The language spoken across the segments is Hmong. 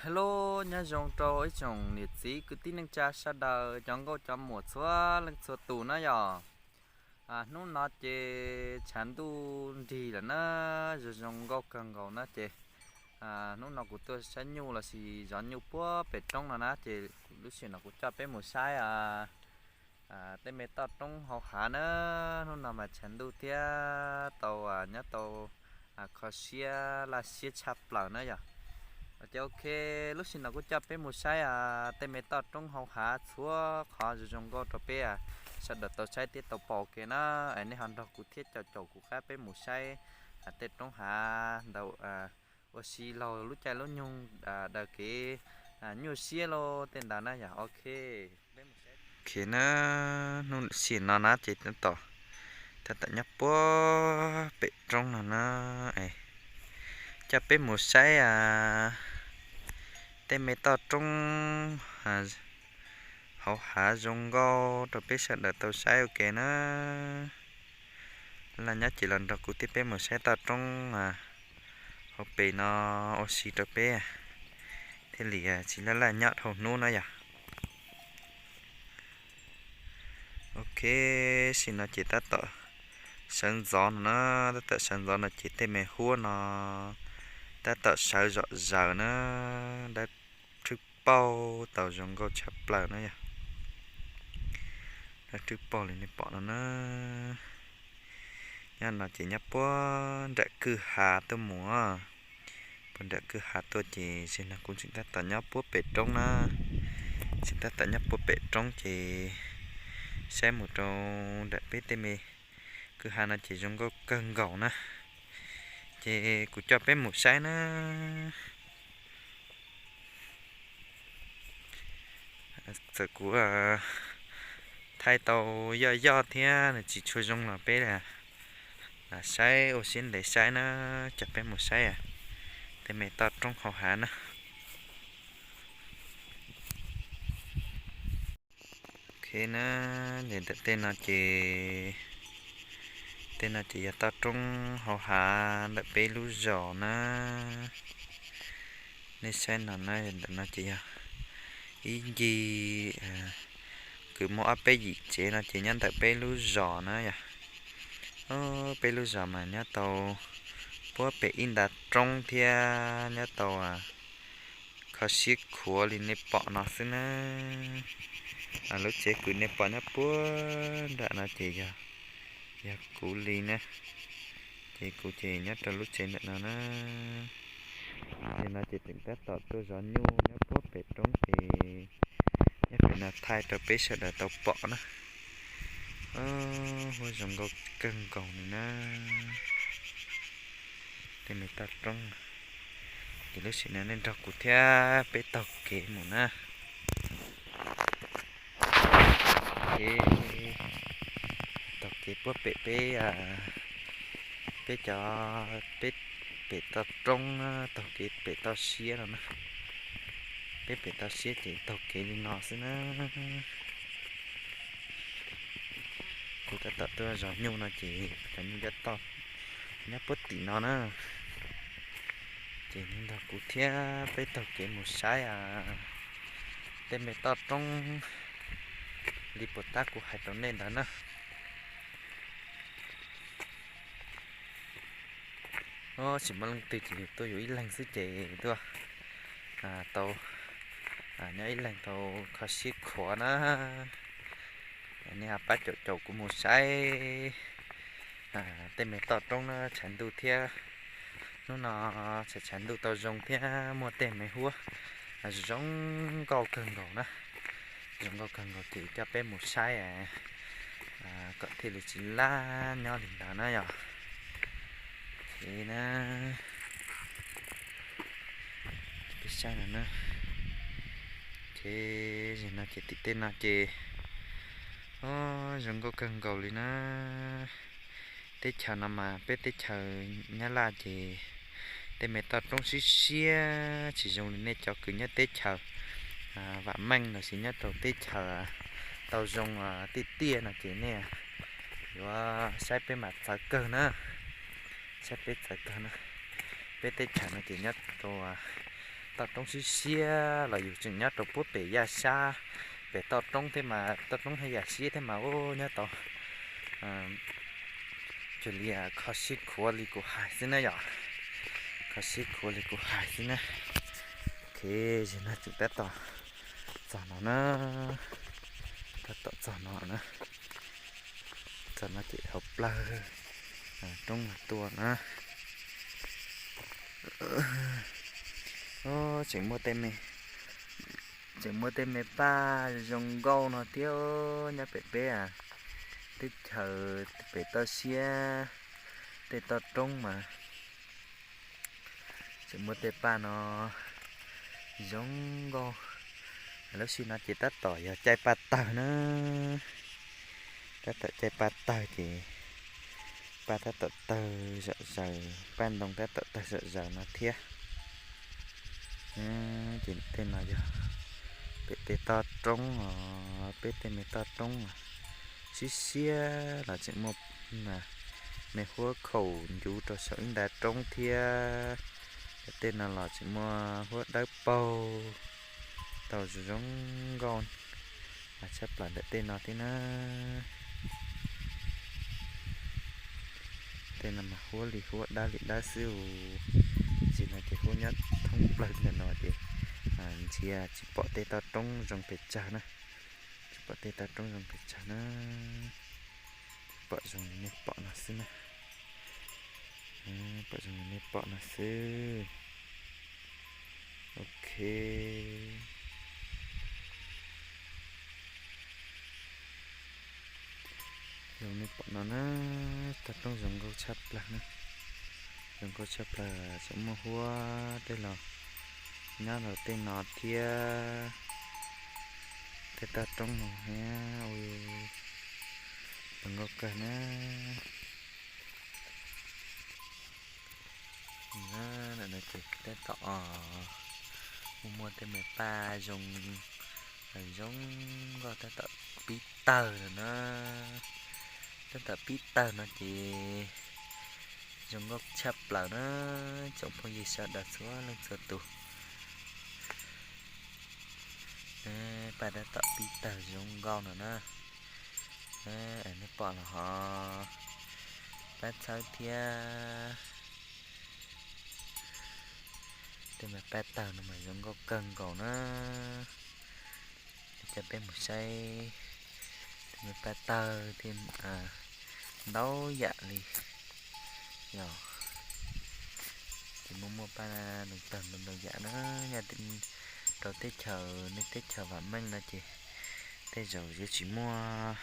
Hello, nyob zoo rau ib tsoom niam txiv kwv tij neej tsa sawv daws, cov nkauj cov muam txhua leej txhua tus na yom. Hnub no ces tshav ntuj nrig lawm na, zoo zoo nkauj kawg nkaus na ces hnub no kuv tuaj saib nyuj lossis zov nyuj puag pem roob no na ces lub sij hawm no kuv coj peb mus saib tej me toj roob hauv hav na. Hnub no mas tshav ntuj thiab tau nyob tau kho siab laj siab tshaj plaws na yom. Ces ok, lub sij hawm no kuv coj peb mus saib tej me toj roob hauv hav txhua qhov zoo zoo nkauj rau peb sawv daws tau saib thiab tau pom ua ke na. Es nej ho nrog kuv thiab caum caum kuv qab peb mus saib tej roob hav ntawd ua si laug lub caij lub nyoog daws kev nyuaj siab lauj tej ntawd na yom. Ok, ok na, hnub sij hawm no na ces tab tom, tab tom nyob puag pem roob no na, coj peb mus saib tej me toj roob hauv hav zoo nkauj rau peb sawv daws tau saib ua ke na. Laj nyob ces los nrog kuv thiab peb mus saib toj roob hauv pes no ua si rau peb thiaj li tsis laj laj nyob dhau hnub na yom. Ok, sij hawm no ces tab tom sawv ntxov no na, tab tom sawv ntxov no ces tej me huab no tab tom sawv zom zaws na, dawb rhwb paug tau zoo nkauj tshaj plaws na yom. Dawb rhwb paug li nej pom no na. Nyob no ces nyob puag nram kwj ha tuaj mus, puag nram kwj ha tuaj ces sij hawm no kuv tseem tab tom nyob puag pem roob na, tseem tab tom nyob puag pem roob ces saib mus rau nram peb tej me kwj ha no ces zoo nkauj kawg nkaus na. Ces kuv coj peb mus saib na. Txawm kuv thaij tau yoj yoj thiab nws tsis tshua zoo los peb saib ua siab ntev saib na, coj peb mus saib tej me toj roob hauv hav na. Ok na, ces ntawm tej no ces, tej no ces yog toj roob hauv hav ntawm peb lub zos na. Nej saib no na, ntawm no ces yog ib ncig kwv muaj ob peb yim tsev no ces nyob ntawm peb lub zos na yom. Peb lub zos mas nyob tau puag pem ib nta roob thiab nyob tau kho siab khuav li nej pom no xwb na. Lub tsev kwv nej pom nyob puag nram no ces yog, yog kuv li na. Ces kuv ces nyob rau lub tsev ntawm no na. Ces no ces tseem tab tom tuaj zov nyuj nyob puag pem roob ces nyob pem no thaij rau peb sawv daws tau pom na. Huab zoo nkauj kawg nkaus li na. Tej me toj roob. Ces lub sij hawm no nej nrog kuv thiab peb taug kev mus na. Kev, taug kev puag pem peb, peb cov, peb pem toj roob na, taug kev pem toj siab no na. Peb pem toj siab ces taug kev li no xwb na. Kuv tab tom tuaj zov nyuj no ces cov nyuj nyob toj, nyob puag tim no na. Ces nej nrog kuv thiab peb taug kev mus saib tej me toj roob li puas tab kuv hais rau nej ntawd na. Tsis muaj leej twg ces yus tuaj yus ib leeg xwb ces tuaj tau, nyob ib leeg tau kho siab khuav na. Nej ho pab caum caum kuv mus saib tej me toj roob na, tshav ntuj thiab. Hnub no tshav tshav ntuj tau zoo thiab muaj tej me huab zoo nkauj kawg nkaus na. Zoo nkauj kawg nkaus ces coj peb mus saib kom thiaj li tsis laj nyob li ntawd na yom. Ces na, peb saib no na. Ces no ces tim tej no ces zoo nkauj kawg nkaus li na. Teb chaws no mas peb teb chaws Nyab Laj ces tej me toj roob siab siab tsis zoo li nej cov kwv nyob teb chaws Vam Meej los sis nyob rau teb chaws tau zoo tiaj tiaj no ces nej yuav saib peb mas txawv kawg na. Saib peb txawv kawg na. Peb teb chaws no ces nyob rau Toj roob siab siab los yus tseem nyob rau puag pem yaj sab, pem toj roob thiab mas toj roob haj yam siab thiab mas ub nyob tau cuag li kho siab khuav li kuv hais xwb na yom. Kho siab khuav li kuv hais xwb na. Ok, zaum no tseem tab tom txog no na, tab tom txog no na. Txog no ces dhau plaws roob los tuaj na. Tseem muaj tej me, tseem muaj tej me paj zoo nkauj no thiab nyob pem peb teb chaws pem toj siab tej toj roob mas tseem muaj tej paj no zoo nkauj. Lub sij no ces tab tom yog caij paj tawg na. Tab tom caij paj tawg ces paj tab tom tawg zom zaws, paj ntoo tab tom tawg zom zaws no thiab. Ces tej no yog pem tej toj roob os, peb tej me toj roob siab siab los tseem muaj me huab khaum ncuv rau saum ib nta roob thiab. Tej no los tseem muaj huab dawb paug tau zoo zoo nkauj mas tshaj plaws ntawm tej no thiab na. Tej no mas huab li huab dawb li dawb xwb us. Tam sim no ces huab nyob thoob plaws ntawm no ces ntsia tsis pom tej toj roob zoo pes tsawg na. Tsis pom tej toj roob zoo pes tsawg na. Pom zoo li nej pom no xwb na. Pom zoo li nej pom no xwb. Ok. Zoo nej pom no na, toj roob zoo nkauj tshaj plaws na. Zoo nkauj tshaj plaws, tseem muaj huab tej los nyob rau tej no thiab. Tej toj roob no thiab, zoo nkauj kawg na. Tab tom muaj muaj tej me paj zoo, zoo nkauj tab tom pib tawg lawm na. Tab tom pib tawg no ces zoo nkauj tshaj plaws na, tsoom phooj ywg sawv daws txhua leej txhua tus. Paj tab tom pib tawg zoo nkauj no na. Nej pom los ho pab txhawb thiab. Tej me paj tawg no mas zoo nkauj kawg nkaus na. Coj peb mus saib tej me paj tawg thiab ntau yam li. Yog ces muaj muaj paj tawg ntau ntau yam na. Nyob rau teb chaws, nej teb chaws vam meej no ces tej zaum yuav tsis muaj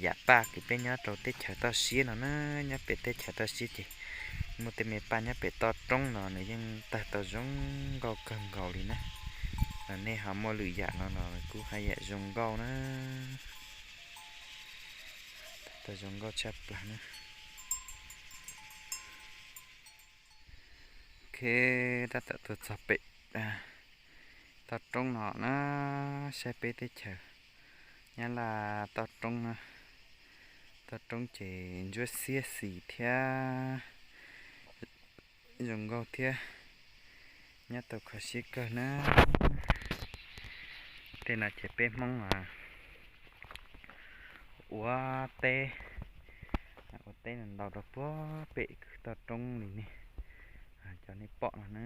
yam paj kws peb nyob rau teb chaws toj siab no na. Nyob pem teb chaws toj siab ces muaj tej me paj nyob pem toj roob no nws yeej tawg tau zoo nkauj kawg nkaus li na. Nej ho muaj lwm yam no los kuj haj yam zoo nkauj na. Tawg tau zoo nkauj tshaj plaws na. Ok, tab tom tuaj txog pem toj roob no na, saib peb teb chaws Nyab Laj toj roob na. Toj roob ces ntsuab xiab xis thiab zoo nkauj thiab, nyob tau kho siab kawg na. Tej no ces peb Hmoob ua teb, ua teb no ntau rau puag pem kwv toj roob li nej, cov nej pom no na.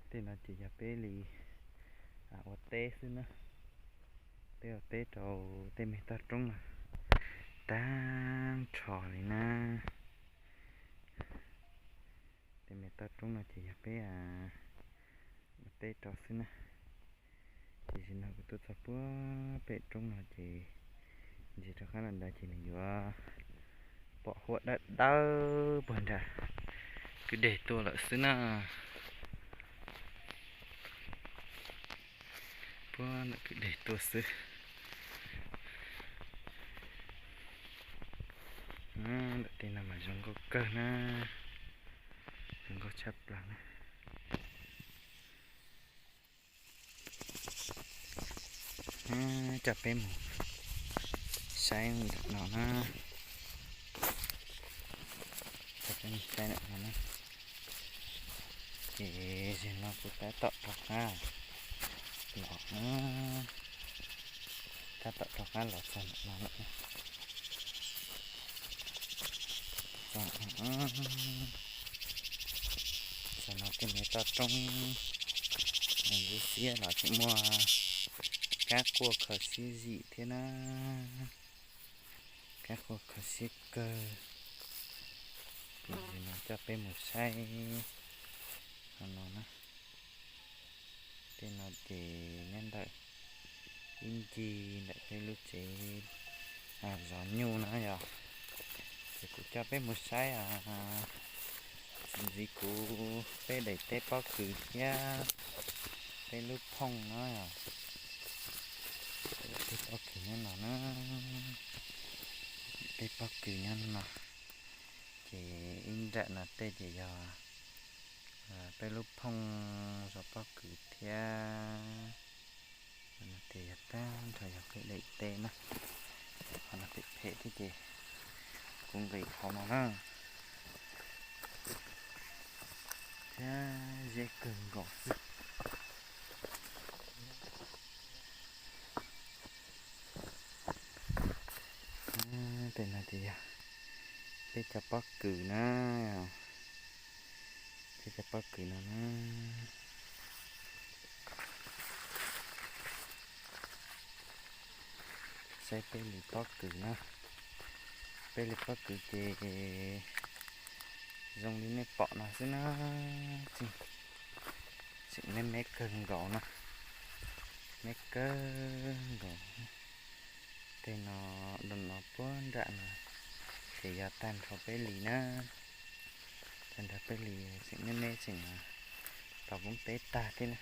Tej no ces yog peb li ua teb xwb na. Peb ua teb rau tej me toj roob no tag nrho li na. Tej me toj roob no ces yog peb ua teb rau xwb na. Ces zaum no kuv tuaj txog puag pem roob no ces ntsia rau qab no ntawd ces nws yuav pom huab dawb dawb puag nram kwj deg tuaj lawm xwb na. Puag ntawm kwj deg tuaj xwb. Ntawm tej no mas zoo nkauj kawg na, zoo nkauj tshaj plaws na. Coj peb mus saib ntawm no na. Coj peb mus saib ntawm no na. Ces zaum no kuv tab tom rov qab los, tab tom rov qab los txog ntawm no lawm. Txog no tej me toj roob xiab los tseem muaj kab quaj kho siab zim thiab na. Kab quaj kho siab kawg. Ces zaum no coj peb mus saib no na. Tej no ces nyob ntawm ib ncig ntawm peb lub tsev zov nyuj na yom. Ces kuv coj peb mus saib, txuas ntxiv kuv peb daim teb pob kws thiab peb lub phooj no yom. Peb pob kws nyob no na, peb pob kws nyob no. Ces ib nram no tej ces yog peb lub phooj zov pob kws thiab. Tej yog tag nrho yog peb daim teb na. Qhov no phem phem thiab ces kuv nqis qhov no na. Thiab zeb kawg nkaus xwb. Tej no ces yog peb cov pob kws na, peb cov pob kws no na. Saib peb li pob kws na, peb li pob kws ces zoo li nej pom no xwb na. Tseem me me kawg nkaus na, me kawg nkaus. Tej no, no puag nram no ces yog tag nrho peb li na. Tag nrho peb li tseem me me tseem tau voob teb tag thiab na.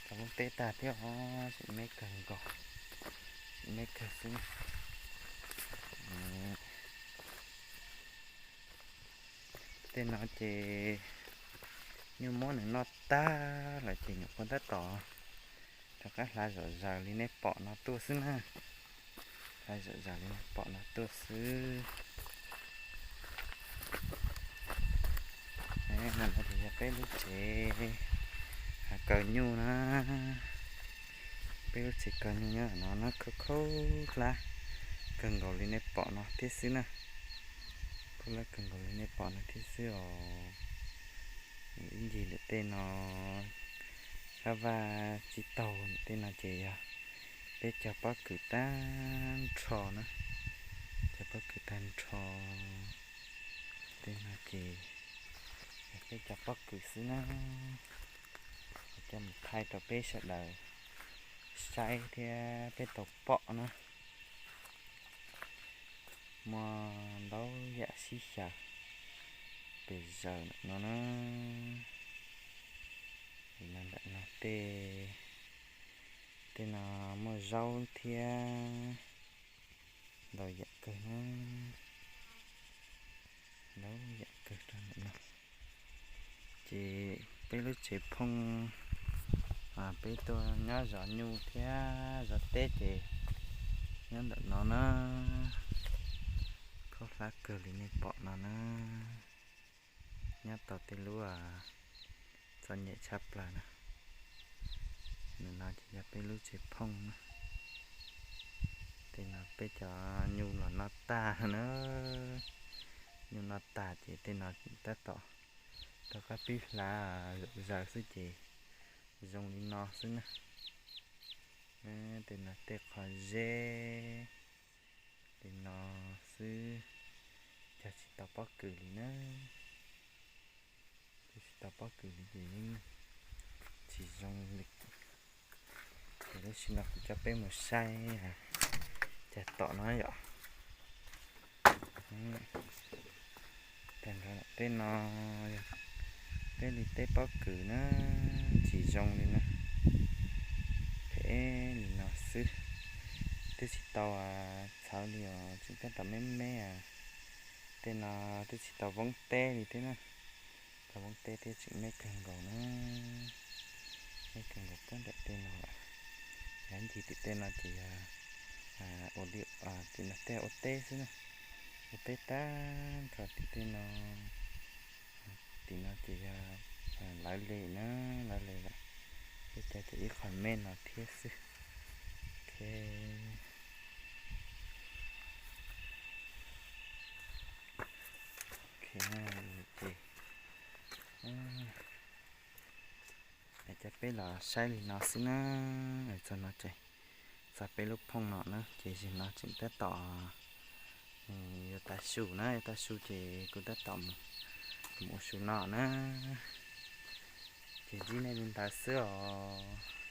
Tau voob teb tag thiab os, tseem me kawg nkaus, tseem me kawg xwb. Tej no ces nyuj muab nws noj tag lawm ces nyuam qhuav tab tom rov qab hlav zom zaws li nej pom no tuaj xwb na. Hlav zom zaws li nej pom no tuaj xwb. No ces yog peb lub tsev kaw nyuj na. Peb lub tsev kaw nyuj nyob no na, khaub khaub hlab kawg nkaus li nej pom no thiab xwb na. Khaub hlab kawg nkaus li nej pom no thiab xwb os. Ib ncig ntawm tej no, sab vaj tsis taug ntawm tej no ces yog peb cov pob kws tag nrho na, cov pob kws tag nrho. Tej no ces peb cov pob kws xwb na, coj mus thaij rau peb sawv daws saib thiab peb tau pom na. Muaj ntau yam sib xyaw pes zaws ntawm no na. Ntawm no tej, tej no muaj zaub thiab ntau yam kawg na, ntau yam kawg rau ntawm no. Ces peb lub tsev phooj, peb tuaj nyob zov nyuj thiab zov teb ces nyob ntawm no na. Khaub hlab kawg li nej pom no na. Nyob tau tej lub txom nyem tshaj plaws na. Ntawm no ces yog peb lub tsev phooj na. Tej no peb cov nyuj los noj tag na. Nyuj noj tag ces tej no tab tom rov qab pib hlav zom zaws xwb ces zoo li no xwb na. Tej no tej qhov zeb li no xwb, cog tsis tau pob kws li na. Cog tsis tau pob kws li ces yeej tsis zoo li. Ces lub sij no kuv coj peb mus saib cag tom no yom. Tag nrho tej no yog peb li teb pob kws na, tsis zoo li na. Phem li no xwb, twb tsis tau txhawv li os, tseem tab tom me me. Tej no twb tsis tau voob teb li thiab na. Tau voob teb thiab tseem me kawg nkaus na. Me kawg nkaus puag nram tej no lawm. Yav ncig tim tej no ces yog ua li, tim no tej ua teb xwb na. Ua teb tag nrho tim tej no. Tim no ces yog Lawv li na, lawv li lawm. Peb cov ces ib qho me no thiab xwb. Ok. Ok, ces coj peb los saib li no xwb na. Txog no ces txog peb lub phooj no na, ces zaum no tseem tab tom yuav tav su na, yuav tav su ces kuv tab tom mus ua su no na. Ces ntsib nej li ntawd xwb os.